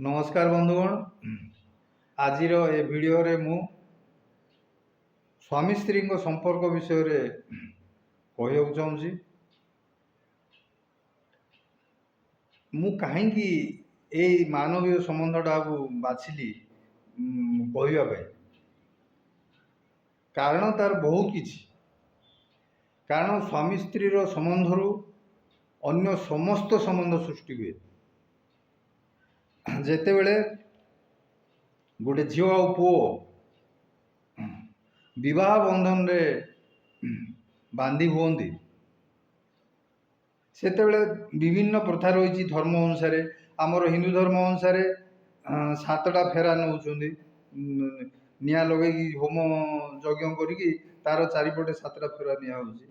ନମସ୍କାର ବନ୍ଧୁଗଣ। ଆଜିର ଏ ଭିଡ଼ିଓରେ ମୁଁ ସ୍ୱାମୀ ସ୍ତ୍ରୀଙ୍କ ସମ୍ପର୍କ ବିଷୟରେ କହିବାକୁ ଚାହୁଁଛି। ମୁଁ କାହିଁକି ଏଇ ମାନବୀୟ ସମ୍ବନ୍ଧଟାକୁ ବାଛିଲି କହିବା ପାଇଁ, କାରଣ ତାର ବହୁତ କିଛି କାରଣ। ସ୍ୱାମୀ ସ୍ତ୍ରୀର ସମ୍ବନ୍ଧରୁ ଅନ୍ୟ ସମସ୍ତ ସମ୍ବନ୍ଧ ସୃଷ୍ଟି ହୁଏ। ଯେତେବେଳେ ଗୋଟେ ଝିଅ ଆଉ ପୁଅ ବିବାହ ବନ୍ଧନରେ ବାନ୍ଧି ହୁଅନ୍ତି, ସେତେବେଳେ ବିଭିନ୍ନ ପ୍ରଥା ରହିଛି ଧର୍ମ ଅନୁସାରେ। ଆମର ହିନ୍ଦୁ ଧର୍ମ ଅନୁସାରେ 7ଟା ଫେରା ନେଉଛନ୍ତି, ନିଆଁ ଲଗେଇକି ହୋମ ଯଜ୍ଞ କରିକି ତାର ଚାରିପଟେ 7ଟା ଫେରା ନିଆହେଉଛି।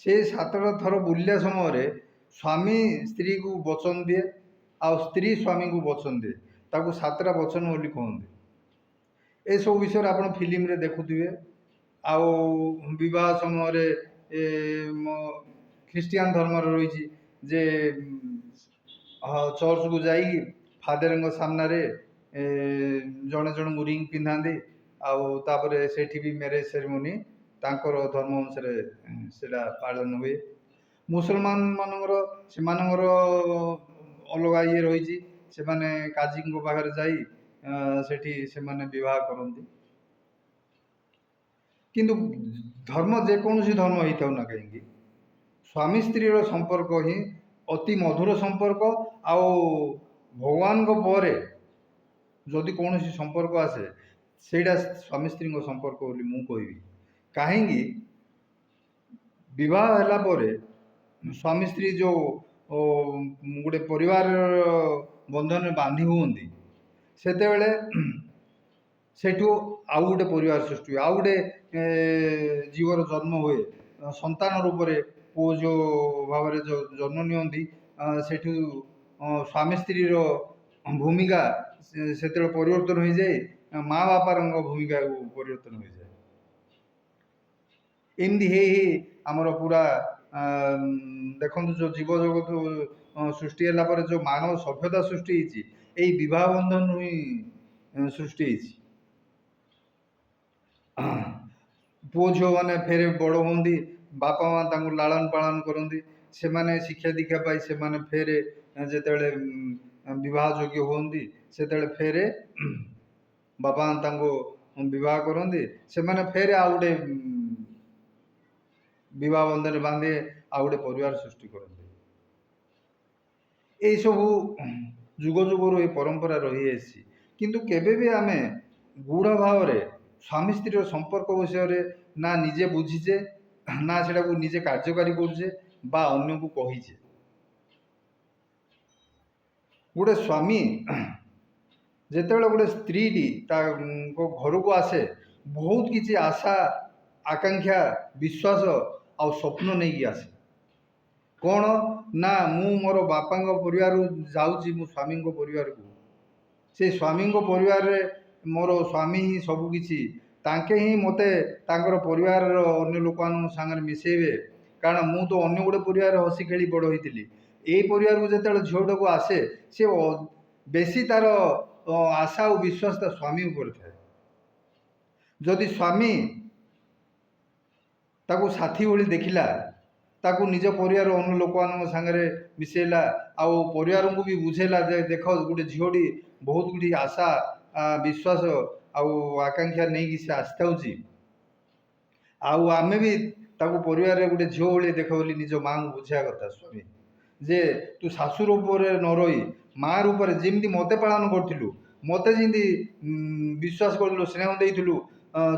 ସେ 7ଟା ଥର ବୁଲିଲା ସମୟରେ ସ୍ୱାମୀ ସ୍ତ୍ରୀକୁ ବଚନ ଦିଏ ଆଉ ସ୍ତ୍ରୀ ସ୍ୱାମୀକୁ ବଚନ ଦିଏ। ତାକୁ 7ଟା ବଚନ ବୋଲି କୁହନ୍ତି। ଏସବୁ ବିଷୟରେ ଆପଣ ଫିଲ୍ମରେ ଦେଖୁଥିବେ। ଆଉ ବିବାହ ସମୟରେ ଖ୍ରୀଷ୍ଟିଆନ ଧର୍ମରେ ରହିଛି ଯେ ଚର୍ଚ୍ଚକୁ ଯାଇକି ଫାଦରଙ୍କ ସାମ୍ନାରେ ଜଣେ ଜଣଙ୍କୁ ରିଙ୍ଗ ପିନ୍ଧାନ୍ତି, ଆଉ ତାପରେ ସେଇଠି ବି ମ୍ୟାରେଜ ସେରିମନି ତାଙ୍କର ଧର୍ମ ଅନୁସାରେ ସେଇଟା ପାଳନ ହୁଏ। ମୁସଲମାନ ମାନଙ୍କର, ସେମାନଙ୍କର ଅଲଗା ଇଏ ରହିଛି। ସେମାନେ କାଜୀଙ୍କ ପାଖରେ ଯାଇ ସେଠି ସେମାନେ ବିବାହ କରନ୍ତି। କିନ୍ତୁ ଧର୍ମ ଯେକୌଣସି ଧର୍ମ ହେଇଥାଉ ନା କାହିଁକି, ସ୍ୱାମୀ ସ୍ତ୍ରୀର ସମ୍ପର୍କ ହିଁ ଅତି ମଧୁର ସମ୍ପର୍କ। ଆଉ ଭଗବାନଙ୍କ ପରେ ଯଦି କୌଣସି ସମ୍ପର୍କ ଆସେ, ସେଇଟା ସ୍ୱାମୀ ସ୍ତ୍ରୀଙ୍କ ସମ୍ପର୍କ ବୋଲି ମୁଁ କହିବି। କାହିଁକି? ବିବାହ ହେଲା ପରେ ସ୍ୱାମୀ ସ୍ତ୍ରୀ ଯେଉଁ ଗୋଟେ ପରିବାରର ବନ୍ଧନରେ ବାନ୍ଧି ହୁଅନ୍ତି, ସେତେବେଳେ ସେଠୁ ଆଉ ଗୋଟେ ପରିବାର ସୃଷ୍ଟି ହୁଏ, ଆଉ ଗୋଟେ ଜୀବର ଜନ୍ମ ହୁଏ। ସନ୍ତାନ ରୂପରେ ପୁଅ ଝିଅ ଭାବରେ ଯେଉଁ ଜନ୍ମ ନିଅନ୍ତି, ସେଠୁ ସ୍ୱାମୀ ସ୍ତ୍ରୀର ଭୂମିକା ସେତେବେଳେ ପରିବର୍ତ୍ତନ ହୋଇଯାଏ, ମା ବାପାଙ୍କ ଭୂମିକା ପରିବର୍ତ୍ତନ ହୋଇଯାଏ। ଏମିତି ହେଇ ହେଇ ଆମର ପୁରା ଦେଖନ୍ତୁ, ଯେଉଁ ଜୀବଜଗତ ସୃଷ୍ଟି ହେଲା ପରେ ଯେଉଁ ମାନବ ସଭ୍ୟତା ସୃଷ୍ଟି ହେଇଛି, ଏଇ ବିବାହ ବନ୍ଧନରୁ ହିଁ ସୃଷ୍ଟି ହେଇଛି। ପୁଅ ଝିଅମାନେ ଫେରେ ବଡ଼ ହୁଅନ୍ତି, ବାପା ମା' ତାଙ୍କୁ ଲାଳନ ପାଳନ କରନ୍ତି। ସେମାନେ ଶିକ୍ଷା ଦୀକ୍ଷା ପାଇ ସେମାନେ ଫେରେ ଯେତେବେଳେ ବିବାହ ଯୋଗ୍ୟ ହୁଅନ୍ତି, ସେତେବେଳେ ଫେରେ ବାପା ମା' ତାଙ୍କୁ ବିବାହ କରନ୍ତି। ସେମାନେ ଫେରେ ଆଉ ଗୋଟେ ବିବାହ ବନ୍ଧନରେ ବାନ୍ଧି ଆଉ ଗୋଟେ ପରିବାର ସୃଷ୍ଟି କରନ୍ତି। ଏଇସବୁ ଯୁଗ ଯୁଗରୁ ଏ ପରମ୍ପରା ରହିଆସିଛି। କିନ୍ତୁ କେବେ ବି ଆମେ ଗୂଢ଼ ଭାବରେ ସ୍ୱାମୀ ସ୍ତ୍ରୀର ସମ୍ପର୍କ ବିଷୟରେ ନା ନିଜେ ବୁଝିଛେ, ନା ସେଟାକୁ ନିଜେ କାର୍ଯ୍ୟକାରୀ କରୁଛେ ବା ଅନ୍ୟକୁ କହିଛେ। ଗୋଟେ ସ୍ୱାମୀ ଯେତେବେଳେ ଗୋଟେ ସ୍ତ୍ରୀଟି ତାଙ୍କ ଘରକୁ ଆସେ, ବହୁତ କିଛି ଆଶା, ଆକାଂକ୍ଷା, ବିଶ୍ୱାସ ଆଉ ସ୍ୱପ୍ନ ନେଇକି ଆସେ। କ'ଣ ନା, ମୁଁ ମୋର ବାପାଙ୍କ ପରିବାରରୁ ଯାଉଛି ମୋ ସ୍ୱାମୀଙ୍କ ପରିବାରକୁ, ସେ ସ୍ୱାମୀଙ୍କ ପରିବାରରେ ମୋର ସ୍ୱାମୀ ହିଁ ସବୁକିଛି, ତାଙ୍କେ ହିଁ ମୋତେ ତାଙ୍କର ପରିବାରର ଅନ୍ୟ ଲୋକମାନଙ୍କ ସାଙ୍ଗରେ ମିଶାଇବେ। କାରଣ ମୁଁ ତ ଅନ୍ୟ ଗୋଟେ ପରିବାରରେ ହସି ଖେଳି ବଡ଼ ହୋଇଥିଲି। ଏଇ ପରିବାରକୁ ଯେତେବେଳେ ଝିଅଟାକୁ ଆସେ, ସେ ବେଶୀ ତାର ଆଶା ଆଉ ବିଶ୍ୱାସ ତା ସ୍ୱାମୀ ଉପରେ ଥାଏ। ଯଦି ସ୍ୱାମୀ ତାକୁ ସାଥୀ ଭଳି ଦେଖିଲା, ତାକୁ ନିଜ ପରିବାର ଅନ୍ୟ ଲୋକମାନଙ୍କ ସାଙ୍ଗରେ ମିଶାଇଲା ଆଉ ପରିବାରଙ୍କୁ ବି ବୁଝେଇଲା ଯେ ଦେଖ, ଗୋଟେ ଝିଅଟି ବହୁତ ଗୁଡ଼ିଏ ଆଶା, ବିଶ୍ୱାସ ଆଉ ଆକାଂକ୍ଷା ନେଇକି ସେ ଆସିଥାଉଛି, ଆଉ ଆମେ ବି ତାକୁ ପରିବାରରେ ଗୋଟେ ଝିଅ ଭଳି ଦେଖ ବୋଲି ନିଜ ମାଆଙ୍କୁ ବୁଝେଇବା କଥା ସ୍ୱାମୀ, ଯେ ତୁ ଶାଶୁ ରୂପରେ ନ ରହି ମା' ରୂପରେ ଯେମିତି ମୋତେ ପାଳନ କରିଥିଲୁ, ମୋତେ ଯେମିତି ବିଶ୍ୱାସ କରିଥିଲୁ, ସ୍ନେହ ଦେଇଥିଲୁ,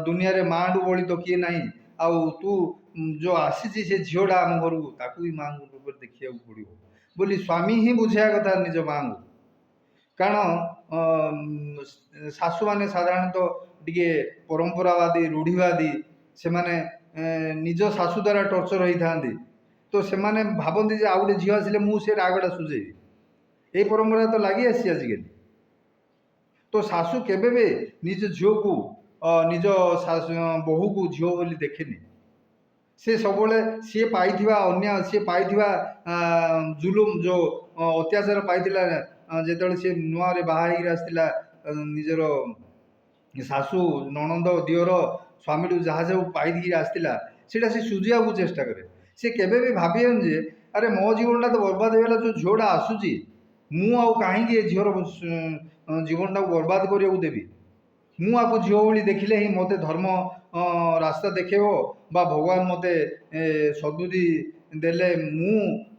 ଦୁନିଆରେ ମାଆଠୁ ବଳି ତ କିଏ ନାହିଁ। ଆଉ ତୁ ଯେଉଁ ଆସିଛି ସେ ଝିଅଟା ଆମ ଘରକୁ, ତାକୁ ବି ମାଆଙ୍କ ରୂପରେ ଦେଖିବାକୁ ପଡ଼ିବ ବୋଲି ସ୍ୱାମୀ ହିଁ ବୁଝେଇବା କଥା ନିଜ ମାଆଙ୍କୁ। କାରଣ ଶାଶୁମାନେ ସାଧାରଣତଃ ଟିକେ ପରମ୍ପରାବାଦୀ, ରୂଢ଼ିବାଦୀ। ସେମାନେ ନିଜ ଶାଶୁ ଦ୍ୱାରା ଟର୍ଚର ହେଇଥାନ୍ତି। ତ ସେମାନେ ଭାବନ୍ତି ଯେ ଆଉ ଗୋଟେ ଝିଅ ଆସିଲେ ମୁଁ ସେ ରାଗଟା ସୁଝେଇବି। ଏଇ ପରମ୍ପରା ତ ଲାଗି ଆସିଛି ଆଜିକାଲି। ତ ଶାଶୁ କେବେ ବି ନିଜ ଝିଅକୁ, ନିଜ ଶାଶୁ ବୋହୂକୁ ଝିଅ ବୋଲି ଦେଖେନି। ସେ ସବୁବେଳେ ସିଏ ପାଇଥିବା ଅନ୍ୟାୟ, ସିଏ ପାଇଥିବା ଜୁଲୁମ, ଯେଉଁ ଅତ୍ୟାଚାର ପାଇଥିଲା ଯେତେବେଳେ ସେ ନୂଆରେ ବାହା ହେଇକିରି ଆସିଥିଲା, ନିଜର ଶାଶୁ, ନଣନ୍ଦ, ଦିଅର, ସ୍ୱାମୀଠୁ ଯାହା ସବୁ ପାଇକି ଆସିଥିଲା, ସେଇଟା ସେ ସୁଝିବାକୁ ଚେଷ୍ଟା କରେ। ସେ କେବେ ବି ଭାବିବନି ଯେ ଆରେ ମୋ ଜୀବନଟା ତ ବର୍ବାଦ ହେଇଗଲା, ଯେଉଁ ଝିଅଟା ଆସୁଛି ମୁଁ ଆଉ କାହିଁକି ଏ ଝିଅର ଜୀବନଟାକୁ ବର୍ବାଦ କରିବାକୁ ଦେବି। ମୁଁ ଆକୁ ଝିଅ ଭଳି ଦେଖିଲେ ହିଁ ମୋତେ ଧର୍ମ ରାସ୍ତା ଦେଖେଇବ ବା ଭଗବାନ ମୋତେ ସଦ୍ବୁଦ୍ଧି ଦେଲେ ମୁଁ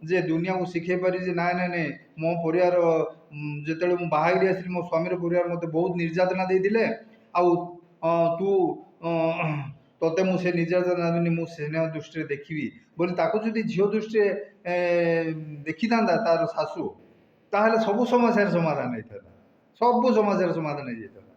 ଯେ ଦୁନିଆକୁ ଶିଖେଇ ପାରିବି ଯେ ନାଇଁ ନାଇଁ ନାଇଁ, ମୋ ପରିବାର ଯେତେବେଳେ ମୁଁ ବାହା ହେଇକି ଆସିଲି, ମୋ ସ୍ୱାମୀର ପରିବାର ମୋତେ ବହୁତ ନିର୍ଯାତନା ଦେଇଥିଲେ, ଆଉ ତୁ ତୋତେ ମୁଁ ସେ ନିର୍ଯାତନା ଦେବିନି, ମୁଁ ସ୍ନେହ ଦୃଷ୍ଟିରେ ଦେଖିବି ବୋଲି ତାକୁ ଯଦି ଝିଅ ଦୃଷ୍ଟିରେ ଦେଖିଥାନ୍ତା ତାର ଶାଶୁ, ତାହେଲେ ସବୁ ସମସ୍ୟାର ସମାଧାନ ହେଇଥାନ୍ତା, ସବୁ ସମସ୍ୟାର ସମାଧାନ ହେଇଯାଇଥାନ୍ତା।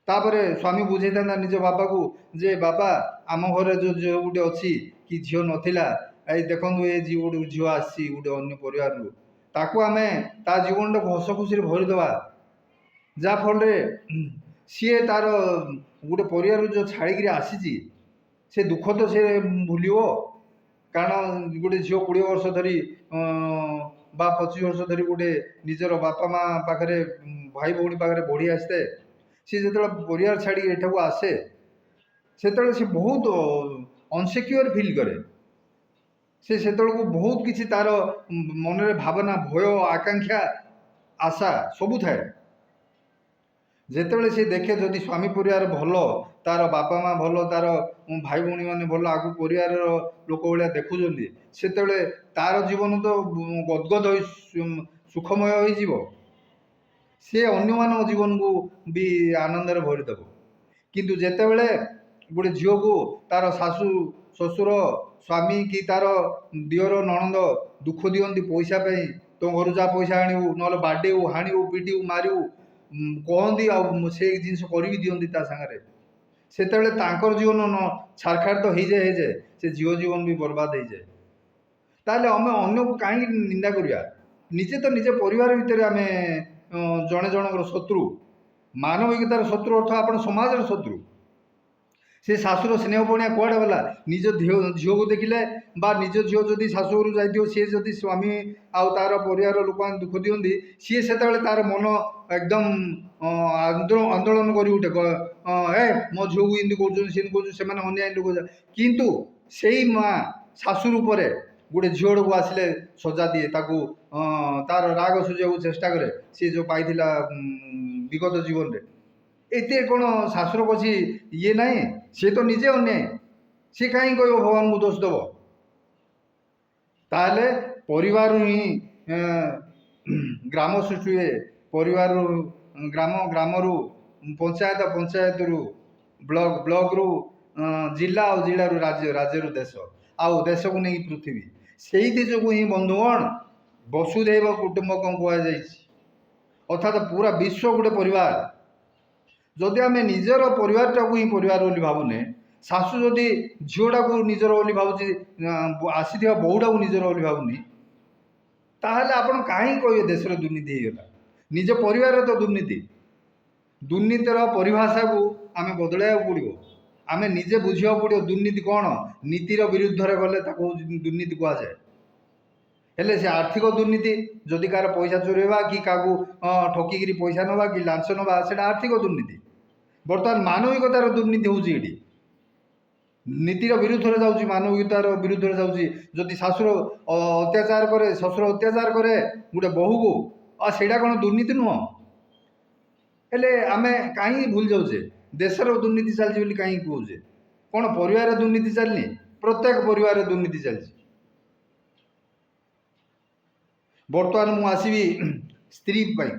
ତାପରେ ସ୍ୱାମୀ ବୁଝେଇଥାନ୍ତା ନିଜ ବାପାକୁ ଯେ ବାପା, ଆମ ଘରେ ଯେଉଁ ଝିଅ ଗୋଟେ ଅଛି କି ଝିଅ ନଥିଲା, ଏଇ ଦେଖନ୍ତୁ ଏ ଗୋଟେ ଝିଅ ଆସିଛି ଗୋଟେ ଅନ୍ୟ ପରିବାରରୁ, ତାକୁ ଆମେ ତା ଜୀବନଟାକୁ ହସ ଖୁସିରେ ଭରିଦେବା, ଯାହାଫଳରେ ସିଏ ତାର ଗୋଟେ ପରିବାରରୁ ଯେଉଁ ଛାଡ଼ିକିରି ଆସିଛି ସେ ଦୁଃଖ ତ ସେ ଭୁଲିବ। କାରଣ ଗୋଟେ ଝିଅ 20 ବର୍ଷ ଧରି ବା 25 ବର୍ଷ ଧରି ଗୋଟେ ନିଜର ବାପା ମା ପାଖରେ, ଭାଇ ଭଉଣୀ ପାଖରେ ବଢ଼ି ଆସିଥାଏ, ସିଏ ଯେତେବେଳେ ପରିବାର ଛାଡ଼ିକି ଏଠାକୁ ଆସେ ସେତେବେଳେ ସେ ବହୁତ ଅନସିକ୍ୟୁର ଫିଲ୍ କରେ। ସେ ସେତେବେଳକୁ ବହୁତ କିଛି ତାର ମନରେ ଭାବନା, ଭୟ, ଆକାଂକ୍ଷା, ଆଶା ସବୁ ଥାଏ। ଯେତେବେଳେ ସେ ଦେଖେ ଯଦି ସ୍ୱାମୀ ପରିବାର ଭଲ, ତାର ବାପା ମା ଭଲ, ତାର ଭାଇ ଭଉଣୀମାନେ ଭଲ, ଆଗକୁ ପରିବାରର ଲୋକ ଭଳିଆ ଦେଖୁଛନ୍ତି, ସେତେବେଳେ ତାର ଜୀବନ ତ ଗଦଗଦ ହୋଇ ସୁଖମୟ ହୋଇଯିବ। ସେ ଅନ୍ୟମାନଙ୍କ ଜୀବନକୁ ବି ଆନନ୍ଦରେ ଭରିଦେବ। କିନ୍ତୁ ଯେତେବେଳେ ଗୋଟେ ଝିଅକୁ ତାର ଶାଶୁ ଶ୍ୱଶୁର, ସ୍ୱାମୀ କି ତାର ଦିଅର ନଣନ୍ଦ ଦୁଃଖ ଦିଅନ୍ତି ପଇସା ପାଇଁ, ତୋ ଘରୁ ଯା ପଇସା ଆଣିବୁ, ନହେଲେ ବାଡ଼େଇବୁ, ହାଣିବୁ, ପିଟିବୁ, ମାରିବୁ କହନ୍ତି, ଆଉ ସେ ଜିନିଷ କରିବି ଦିଅନ୍ତି ତା ସାଙ୍ଗରେ, ସେତେବେଳେ ତାଙ୍କର ଜୀବନ ଛାରଖାର ତ ହେଇଯାଏ, ସେ ଝିଅ ଜୀବନ ବି ବର୍ବାଦ ହେଇଯାଏ। ତାହେଲେ ଆମେ ଅନ୍ୟକୁ କାହିଁକି ନିନ୍ଦା କରିବା? ନିଜେ ତ ନିଜ ପରିବାର ଭିତରେ ଆମେ ଜଣେ ଜଣଙ୍କର ଶତ୍ରୁ। ମାନବିକତାର ଶତ୍ରୁ ଅର୍ଥ ଆପଣ ସମାଜର ଶତ୍ରୁ। ସେ ଶାଶୁର ସ୍ନେହ ପଣିଆ କୁଆଡ଼େ ଗଲା? ନିଜ ଝିଅକୁ ଦେଖିଲେ ବା ନିଜ ଝିଅ ଯଦି ଶାଶୁଘରକୁ ଯାଇଥିବ, ସିଏ ଯଦି ସ୍ୱାମୀ ଆଉ ତାର ପରିବାର ଲୋକମାନେ ଦୁଃଖ ଦିଅନ୍ତି, ସିଏ ସେତେବେଳେ ତାର ମନ ଏକଦମ ଆନ୍ଦୋଳନ କରି ଉଠେ, ଏ ମୋ ଝିଅକୁ ଏମିତି କରୁଛନ୍ତି, ସେମିତି କରୁଛନ୍ତି, ସେମାନେ ଅନ୍ୟାୟ ଲୋକ। କିନ୍ତୁ ସେଇ ମା ଶାଶୁ ରୂପରେ ଗୋଟେ ଝିଅଟାକୁ ଆସିଲେ ସଜା ଦିଏ, ତାକୁ ତାର ରାଗ ସୁଝିବାକୁ ଚେଷ୍ଟା କରେ, ସିଏ ଯେଉଁ ପାଇଥିଲା ବିଗତ ଜୀବନରେ। ଏତେ କ'ଣ ଶାଶୁର କିଛି ଇଏ ନାହିଁ? ସିଏ ତ ନିଜେ ଅନ୍ୟାୟ, ସିଏ କାହିଁକି କହିବ ଭଗବାନଙ୍କୁ ଦୋଷ ଦେବ? ତାହେଲେ ପରିବାରରୁ ହିଁ ଗ୍ରାମ ସୃଷ୍ଟି ହୁଏ, ପରିବାରରୁ ଗ୍ରାମ, ଗ୍ରାମରୁ ପଞ୍ଚାୟତ, ପଞ୍ଚାୟତରୁ ବ୍ଲକ, ବ୍ଲକରୁ ଜିଲ୍ଲା, ଆଉ ଜିଲ୍ଲାରୁ ରାଜ୍ୟ, ରାଜ୍ୟରୁ ଦେଶ, ଆଉ ଦେଶକୁ ନେଇ ପୃଥିବୀ। ସେଇଥି ଯୋଗୁଁ ହିଁ ବନ୍ଧୁଗଣ ବସୁଧୈବ କୁଟୁମ୍ବକମ୍ କୁହାଯାଇଛି, ଅର୍ଥାତ୍ ପୁରା ବିଶ୍ୱ ଗୋଟେ ପରିବାର। ଯଦି ଆମେ ନିଜର ପରିବାରଟାକୁ ହିଁ ପରିବାର ବୋଲି ଭାବୁନେ, ଶାଶୁ ଯଦି ଝିଅଟାକୁ ନିଜର ବୋଲି ଭାବୁଛି, ଆସିଥିବା ବୋହୂଟାକୁ ନିଜର ବୋଲି ଭାବୁନି, ତାହେଲେ ଆପଣ କାହିଁକି କହିବେ ଦେଶର ଦୁର୍ନୀତି ହେଇଗଲା? ନିଜ ପରିବାରରେ ତ ଦୁର୍ନୀତି। ଦୁର୍ନୀତିର ପରିଭାଷାକୁ ଆମେ ବଦଳାଇବାକୁ ପଡ଼ିବ। ଆମେ ନିଜେ ବୁଝିବାକୁ ପଡ଼ିବ ଦୁର୍ନୀତି କ'ଣ। ନୀତିର ବିରୁଦ୍ଧରେ ଗଲେ ତାକୁ ଦୁର୍ନୀତି କୁହାଯାଏ। ହେଲେ ସେ ଆର୍ଥିକ ଦୁର୍ନୀତି, ଯଦି କାହାର ପଇସା ଚୋରେଇବା କି କାହାକୁ ଠକିକିରି ପଇସା ନେବା କି ଲାଞ୍ଚ ନେବା, ସେଇଟା ଆର୍ଥିକ ଦୁର୍ନୀତି। ବର୍ତ୍ତମାନ ମାନବିକତାର ଦୁର୍ନୀତି ହେଉଛି ଏଠି, ନୀତିର ବିରୁଦ୍ଧରେ ଯାଉଛି, ମାନବିକତାର ବିରୁଦ୍ଧରେ ଯାଉଛି। ଯଦି ଶାଶୁର ଅତ୍ୟାଚାର କରେ, ଶ୍ୱଶୁର ଅତ୍ୟାଚାର କରେ ଗୋଟେ ବୋହୂକୁ, ଆଉ ସେଇଟା କ'ଣ ଦୁର୍ନୀତି ନୁହଁ? ହେଲେ ଆମେ କାହିଁକି ଭୁଲି ଯାଉଛେ? ଦେଶର ଦୁର୍ନୀତି ଚାଲିଛି ବୋଲି କାହିଁକି କହୁଛେ? କ'ଣ ପରିବାରରେ ଦୁର୍ନୀତି ଚାଲିନି? ପ୍ରତ୍ୟେକ ପରିବାରରେ ଦୁର୍ନୀତି ଚାଲିଛି। ବର୍ତ୍ତମାନ ମୁଁ ଆସିବି ସ୍ତ୍ରୀ ପାଇଁ।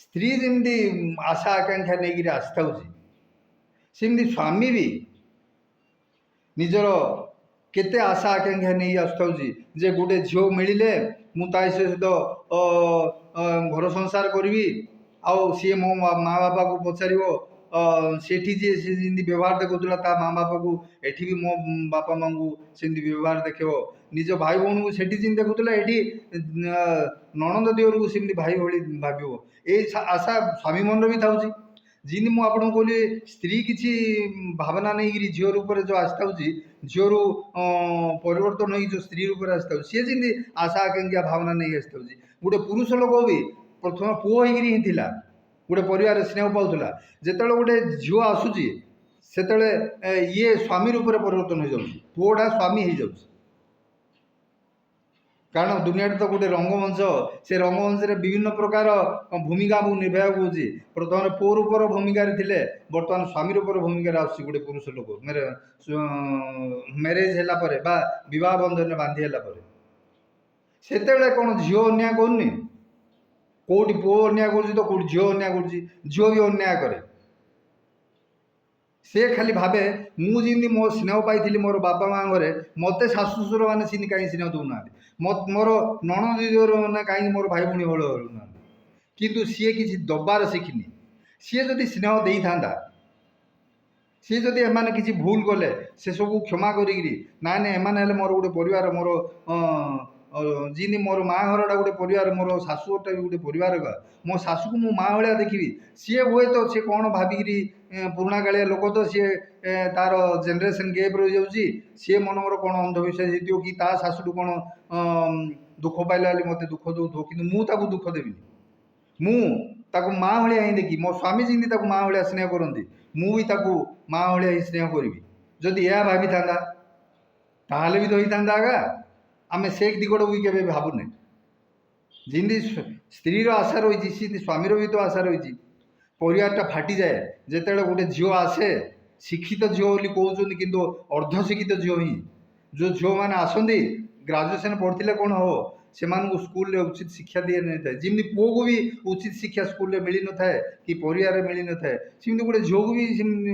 ସ୍ତ୍ରୀ ଯେମିତି ଆଶା ଆକାଂକ୍ଷା ନେଇକିରି ଆସିଥାଉଛି, ସେମିତି ସ୍ୱାମୀ ବି ନିଜର କେତେ ଆଶା ଆକାଂକ୍ଷା ନେଇ ଆସୁଥାଉଛି ଯେ ଗୋଟେ ଝିଅ ମିଳିଲେ ମୁଁ ତା ସହିତ ଘର ସଂସାର କରିବି, ଆଉ ସିଏ ମୋ ମା ବାପାକୁ ପଚାରିବ, ସେଠି ଯିଏ ସେ ଯେମିତି ବ୍ୟବହାର ଦେଖାଉଥିଲା ତା ମା ବାପାକୁ, ଏଠି ବି ମୋ ବାପା ମାଆଙ୍କୁ ସେମିତି ବ୍ୟବହାର ଦେଖେଇବ। ନିଜ ଭାଇ ଭଉଣୀକୁ ସେଠି ଯେମିତି ଦେଖୁଥିଲା, ଏଠି ନଣନ୍ଦ ଦିଅରକୁ ସେମିତି ଭାଇ ଭଳି ଭାବିବ। ଏଇ ଆଶା ସ୍ୱାମୀ ମନରେ ବି ଥାଉଛି। ଯେମିତି ମୁଁ ଆପଣଙ୍କୁ କହିଲି, ସ୍ତ୍ରୀ କିଛି ଭାବନା ନେଇକିରି ଝିଅ ରୂପରେ ଯେଉଁ ଆସିଥାଉଛି, ଝିଅରୁ ପରିବର୍ତ୍ତନ ହେଇକି ଯେଉଁ ସ୍ତ୍ରୀ ରୂପରେ ଆସିଥାଉଛି, ସିଏ ଯେମିତି ଆଶା ଆକାଂକ୍ଷା ଭାବନା ନେଇକି ଆସିଥାଉଛି, ଗୋଟେ ପୁରୁଷ ଲୋକ ବି ପ୍ରଥମେ ପୁଅ ହେଇକିରି ହିଁ ଥିଲା, ଗୋଟେ ପରିବାରରେ ସ୍ନେହ ପାଉଥିଲା। ଯେତେବେଳେ ଗୋଟେ ଝିଅ ଆସୁଛି, ସେତେବେଳେ ଇଏ ସ୍ୱାମୀ ରୂପରେ ପରିବର୍ତ୍ତନ ହେଇଯାଉଛି, ପୁଅଟା ସ୍ୱାମୀ ହେଇଯାଉଛି। କାରଣ ଦୁନିଆଟା ତ ଗୋଟେ ରଙ୍ଗମଞ୍ଚ। ସେ ରଙ୍ଗମଞ୍ଚରେ ବିଭିନ୍ନ ପ୍ରକାର ଭୂମିକା ଆମକୁ ନିଭାଇବାକୁ ହେଉଛି। ପ୍ରଥମେ ପୁଅ ରୂପର ଭୂମିକାରେ ଥିଲେ, ବର୍ତ୍ତମାନ ସ୍ୱାମୀ ରୂପର ଭୂମିକାରେ ଆସୁଛି ଗୋଟେ ପୁରୁଷ ଲୋକ ମ୍ୟାରେଜ୍ ହେଲା ପରେ ବା ବିବାହ ବନ୍ଧନରେ ବାନ୍ଧି ହେଲା ପରେ। ସେତେବେଳେ କ'ଣ ଝିଅ ଅନ୍ୟାୟ କରୁନି? କେଉଁଠି ପୁଅ ଅନ୍ୟାୟ କରୁଛି ତ କେଉଁଠି ଝିଅ ଅନ୍ୟାୟ କରୁଛି। ଝିଅ ବି ଅନ୍ୟାୟ କରେ। ସେ ଖାଲି ଭାବେ, ମୁଁ ଯେମିତି ମୋ ସ୍ନେହ ପାଇଥିଲି ମୋର ବାପା ମା ଘରେ, ମୋତେ ଶାଶୁ ଶ୍ୱଶୁର ମାନେ ସେମିତି କାହିଁକି ସ୍ନେହ ଦେଉନାହାନ୍ତି? ମୋର ନଣନ୍ଦ ଦିଅର ମାନେ କାହିଁକି ମୋର ଭାଇ ଭଉଣୀ ଭଳି ହେଉନାହାନ୍ତି? କିନ୍ତୁ ସିଏ କିଛି ଦେବାର ଶିଖିନି। ସିଏ ଯଦି ସ୍ନେହ ଦେଇଥାନ୍ତା, ସିଏ ଯଦି ଏମାନେ କିଛି ଭୁଲ କଲେ ସେସବୁ କ୍ଷମା କରିକିରି, ନାଇଁ ନାଇଁ, ଏମାନେ ହେଲେ ମୋର ଗୋଟେ ପରିବାର, ମୋର ଯେମିତି ମୋର ମା ଘରଟା ଗୋଟେ ପରିବାର, ମୋର ଶାଶୁ ଘରଟା ବି ଗୋଟେ ପରିବାର, ମୋ ଶାଶୁକୁ ମୁଁ ମା ଭଳିଆ ଦେଖିବି। ସିଏ ହୁଏତ ସିଏ କ'ଣ ଭାବିକିରି, ପୁରୁଣା କାଳିଆ ଲୋକ ତ ସିଏ, ତାର ଜେନେରେସନ୍ ଗେପ୍ ରହିଯାଉଛି, ସିଏ ମନର କ'ଣ ଅନ୍ଧବିଶ୍ୱାସ ହେଇଥିବ କି ତା ଶାଶୁଠୁ କ'ଣ ଦୁଃଖ ପାଇଲା ବୋଲି ମୋତେ ଦୁଃଖ ଦେଉଥିବ। କିନ୍ତୁ ମୁଁ ତାକୁ ଦୁଃଖ ଦେବିନି। ମୁଁ ତାକୁ ମା ଭଳିଆ ହିଁ ଦେଖିବି। ମୋ ସ୍ୱାମୀ ଯେମିତି ତାକୁ ମା ଭଳିଆ ସ୍ନେହ କରନ୍ତି, ମୁଁ ବି ତାକୁ ମା ଭଳିଆ ହିଁ ସ୍ନେହ କରିବି। ଯଦି ଏହା ଭାବିଥାନ୍ତା, ତାହେଲେ ବି ତ ହେଇଥାନ୍ତା ଆଗା। ଆମେ ସେ ଦିଗଟାକୁ ବି କେବେ ଭାବୁନେ। ଯେମିତି ସ୍ତ୍ରୀର ଆଶା ରହିଛି, ସେମିତି ସ୍ୱାମୀର ବି ତ ଆଶା ରହିଛି। ପରିବାରଟା ଫାଟିଯାଏ ଯେତେବେଳେ ଗୋଟେ ଝିଅ ଆସେ। ଶିକ୍ଷିତ ଝିଅ ବୋଲି କହୁଛନ୍ତି, କିନ୍ତୁ ଅର୍ଦ୍ଧ ଶିକ୍ଷିତ ଝିଅ ହିଁ ଯେଉଁ ଝିଅମାନେ ଆସନ୍ତି, ଗ୍ରାଜୁଏସନ୍ ପଢ଼ିଥିଲେ କ'ଣ ହେବ, ସେମାନଙ୍କୁ ସ୍କୁଲରେ ଉଚିତ ଶିକ୍ଷା ଦିଆଯାଇନଥାଏ। ଯେମିତି ପୁଅକୁ ବି ଉଚିତ ଶିକ୍ଷା ସ୍କୁଲରେ ମିଳିନଥାଏ କି ପରିବାରରେ ମିଳିନଥାଏ, ସେମିତି ଗୋଟେ ଝିଅକୁ ବି ସେମିତି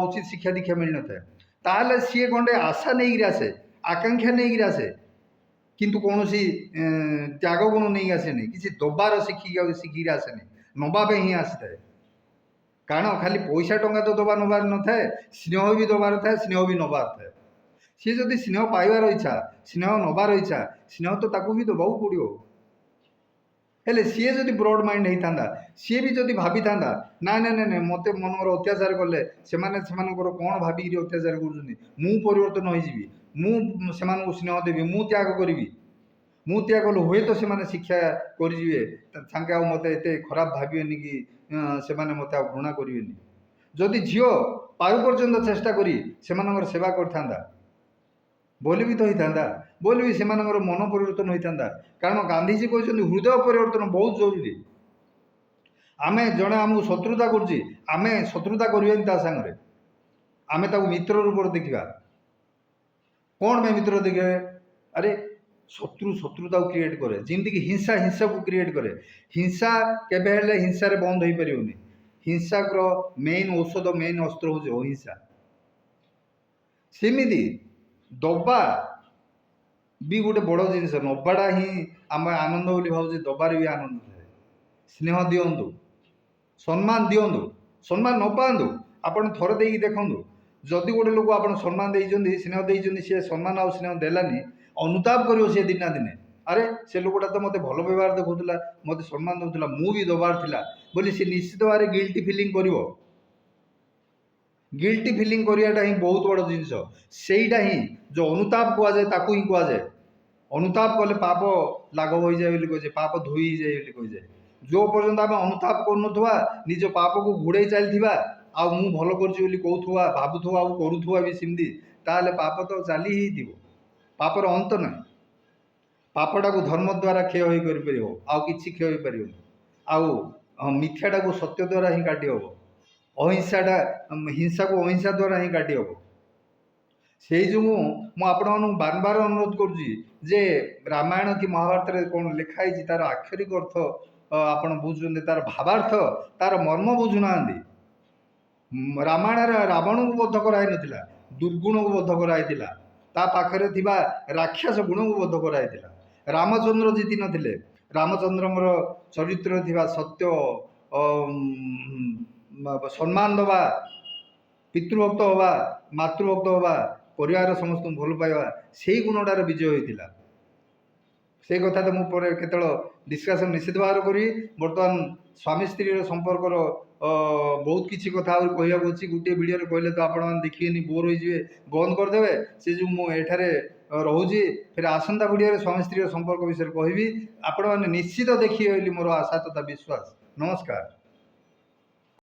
ଉଚିତ ଶିକ୍ଷା ଦୀକ୍ଷା ମିଳିନଥାଏ। ତାହେଲେ ସିଏ ଗଣ୍ଡେ ଆଶା ନେଇକିରି ଆସେ, ଆକାଂକ୍ଷା ନେଇକିରି ଆସେ, କିନ୍ତୁ କୌଣସି ତ୍ୟାଗ ଗୁଣ ନେଇକି ଆସେନି। କିଛି ଦେବାର ଶିଖିକି ଆଉ ଶିଖିକିରି ଆସେନି, ନେବା ପାଇଁ ହିଁ ଆସିଥାଏ। କାରଣ ଖାଲି ପଇସା ଟଙ୍କା ତ ଦେବା ନେବାର ନଥାଏ, ସ୍ନେହ ବି ଦେବାର ଥାଏ, ସ୍ନେହ ବି ନେବାର ଥାଏ। ସିଏ ଯଦି ସ୍ନେହ ପାଇବାର ଇଚ୍ଛା, ସ୍ନେହ ନେବାର ଇଚ୍ଛା, ସ୍ନେହ ତ ତାକୁ ବି ଦେବାକୁ ପଡ଼ିବ। ହେଲେ ସିଏ ଯଦି ବ୍ରଡ଼ ମାଇଣ୍ଡ ହେଇଥାନ୍ତା, ସିଏ ବି ଯଦି ଭାବିଥାନ୍ତା, ନାଇଁ ନାଇଁ ନାଇଁ ନାଇଁ, ମୋତେ ମନର ଅତ୍ୟାଚାର କଲେ ସେମାନେ, ସେମାନଙ୍କର କ'ଣ ଭାବିକିରି ଅତ୍ୟାଚାର କରୁଛନ୍ତି, ମୁଁ ପରିବର୍ତ୍ତନ ହୋଇଯିବି, ମୁଁ ସେମାନଙ୍କୁ ସ୍ନେହ ଦେବି, ମୁଁ ତ୍ୟାଗ କରିବି, ମୁଁ ତ୍ୟାଗ କଲେ ହୁଏତ ସେମାନେ ଶିକ୍ଷା କରିଯିବେ, ତାଙ୍କେ ଆଉ ମୋତେ ଏତେ ଖରାପ ଭାବିବେନି କି ସେମାନେ ମୋତେ ଆଉ ଘୃଣା କରିବେନି। ଯଦି ଝିଅ ପାରୁ ପର୍ଯ୍ୟନ୍ତ ଚେଷ୍ଟା କରି ସେମାନଙ୍କର ସେବା କରିଥାନ୍ତା ବୋଲି ବି ତ ହେଇଥାନ୍ତା, ବୋଲି ବି ସେମାନଙ୍କର ମନ ପରିବର୍ତ୍ତନ ହୋଇଥାନ୍ତା। କାରଣ ଗାନ୍ଧିଜୀ କହିଛନ୍ତି, ହୃଦୟ ପରିବର୍ତ୍ତନ ବହୁତ ଜରୁରୀ। ଆମେ ଜଣେ ଆମକୁ ଶତ୍ରୁତା କରୁଛି, ଆମେ ଶତ୍ରୁତା କରିବାନି ତା ସାଙ୍ଗରେ, ଆମେ ତାକୁ ମିତ୍ର ରୂପରେ ଦେଖିବା। କ'ଣ ପାଇଁ ମିତ୍ର ଦେଖିବେ? ଆରେ, ଶତ୍ରୁ ଶତ୍ରୁତାକୁ କ୍ରିଏଟ୍ କରେ, ଯେମିତିକି ହିଂସା ହିଂସାକୁ କ୍ରିଏଟ୍ କରେ। ହିଂସା କେବେ ହେଲେ ହିଂସାରେ ବନ୍ଦ ହୋଇପାରିବନି। ହିଂସାର ମେନ୍ ଔଷଧ, ମେନ୍ ଅସ୍ତ୍ର ହେଉଛି ଅହିଂସା। ସେମିତି ଦବା ବି ଗୋଟେ ବଡ଼ ଜିନିଷ। ନବାଟା ହିଁ ଆମେ ଆନନ୍ଦ ବୋଲି ଭାବୁଛେ, ଦବାରେ ବି ଆନନ୍ଦ ଥାଏ। ସ୍ନେହ ଦିଅନ୍ତୁ, ସମ୍ମାନ ଦିଅନ୍ତୁ, ସମ୍ମାନ ନ ପାଆନ୍ତୁ, ଆପଣ ଥରେ ଦେଇକି ଦେଖନ୍ତୁ। ଯଦି ଗୋଟେ ଲୋକ ଆପଣ ସମ୍ମାନ ଦେଇଛନ୍ତି, ସ୍ନେହ ଦେଇଛନ୍ତି, ସିଏ ସମ୍ମାନ ଆଉ ସ୍ନେହ ଦେଲାନି, ଅନୁତାପ କରିବ ସିଏ ଦିନେ ନା ଦିନେ। ଆରେ, ସେ ଲୋକଟା ତ ମୋତେ ଭଲ ବ୍ୟବହାର ଦେଖାଉଥିଲା, ମୋତେ ସମ୍ମାନ ଦେଉଥିଲା, ମୁଁ ବି ଦେବାର ଥିଲା ବୋଲି ସେ ନିଶ୍ଚିତ ଭାବରେ ଗିଲ୍ଟି ଫିଲିଂ କରିବ। ଗିଲ୍ଟି ଫିଲିଂ କରିବାଟା ହିଁ ବହୁତ ବଡ଼ ଜିନିଷ। ସେଇଟା ହିଁ ଯେଉଁ ଅନୁତାପ କୁହାଯାଏ, ତାକୁ ହିଁ କୁହାଯାଏ। ଅନୁତାପ କଲେ ପାପ ଲାଘବ ହୋଇଯାଏ ବୋଲି କୁହାଯାଏ, ପାପ ଧୋଇ ହେଇଯାଏ ବୋଲି କୁହାଯାଏ। ଯେଉଁ ପର୍ଯ୍ୟନ୍ତ ଆମେ ଅନୁତାପ କରୁନଥିବା, ନିଜ ପାପକୁ ଘୋଡ଼େଇ ଚାଲିଥିବା ଆଉ ମୁଁ ଭଲ କରୁଛି ବୋଲି କହୁଥିବା, ଭାବୁଥିବା ଆଉ କରୁଥିବା ବି ସେମିତି, ତାହେଲେ ପାପ ତ ଚାଲି ହିଁ ଥିବ। ପାପର ଅନ୍ତ ନାହିଁ। ପାପଟାକୁ ଧର୍ମ ଦ୍ୱାରା କ୍ଷୟ ହେଇ କରିପାରିବ, ଆଉ କିଛି କ୍ଷୟ ହେଇପାରିବନି। ଆଉ ମିଥ୍ୟାଟାକୁ ସତ୍ୟ ଦ୍ୱାରା ହିଁ କାଟି ହେବ। ଅହିଂସାଟା, ହିଂସାକୁ ଅହିଂସା ଦ୍ୱାରା ହିଁ କାଟି ହେବ। ସେଇ ଯୋଗୁଁ ମୁଁ ଆପଣମାନଙ୍କୁ ବାରମ୍ବାର ଅନୁରୋଧ କରୁଛି ଯେ ରାମାୟଣ କି ମହାଭାରତରେ କ'ଣ ଲେଖା ହେଇଛି, ତାର ଆକ୍ଷରିକ ଅର୍ଥ ଆପଣ ବୁଝୁଛନ୍ତି, ତାର ଭାବାର୍ଥ, ତାର ମର୍ମ ବୁଝୁନାହାନ୍ତି। ରାମାୟଣରେ ରାବଣକୁ ବଧ କରାହେଇନଥିଲା, ଦୁର୍ଗୁଣକୁ ବଧ କରାହେଇଥିଲା। ତା ପାଖରେ ଥିବା ରାକ୍ଷସ ଗୁଣକୁ ବଧ କରାହେଇଥିଲା। ରାମଚନ୍ଦ୍ର ଜିତି ନଥିଲେ। ରାମଚନ୍ଦ୍ରଙ୍କର ଚରିତ୍ରରେ ଥିବା ସତ୍ୟ, ସମ୍ମାନ ଦେବା, ପିତୃଭକ୍ତ ହେବା, ମାତୃଭକ୍ତ ହେବା, ପରିବାର ସମସ୍ତଙ୍କୁ ଭଲ ପାଇବା, ସେଇ ଗୁଣଟାର ବିଜୟ ହୋଇଥିଲା। ସେଇ କଥା ତ ମୁଁ ପରେ କେତେବେଳେ ଡିସ୍କସନ୍ ନିଶ୍ଚିତ ଭାବରେ କରିବି। ବର୍ତ୍ତମାନ ସ୍ୱାମୀ ସ୍ତ୍ରୀର ସମ୍ପର୍କର ବହୁତ କିଛି କଥା ଆହୁରି କହିବାକୁ ଅଛି। ଗୋଟିଏ ଭିଡ଼ିଓରେ କହିଲେ ତ ଆପଣମାନେ ଦେଖିବେନି, ବୋର୍ ହୋଇଯିବେ, ବନ୍ଦ କରିଦେବେ। ସେ ଯୋଗୁଁ ମୁଁ ଏଠାରେ ରହୁଛି। ଫେର ଆସନ୍ତା ଭିଡ଼ିଓରେ ସ୍ୱାମୀ ସ୍ତ୍ରୀର ସମ୍ପର୍କ ବିଷୟରେ କହିବି। ଆପଣମାନେ ନିଶ୍ଚିତ ଦେଖିବେ ବୋଲି ମୋର ଆଶା ତଥା ବିଶ୍ୱାସ। ନମସ୍କାର।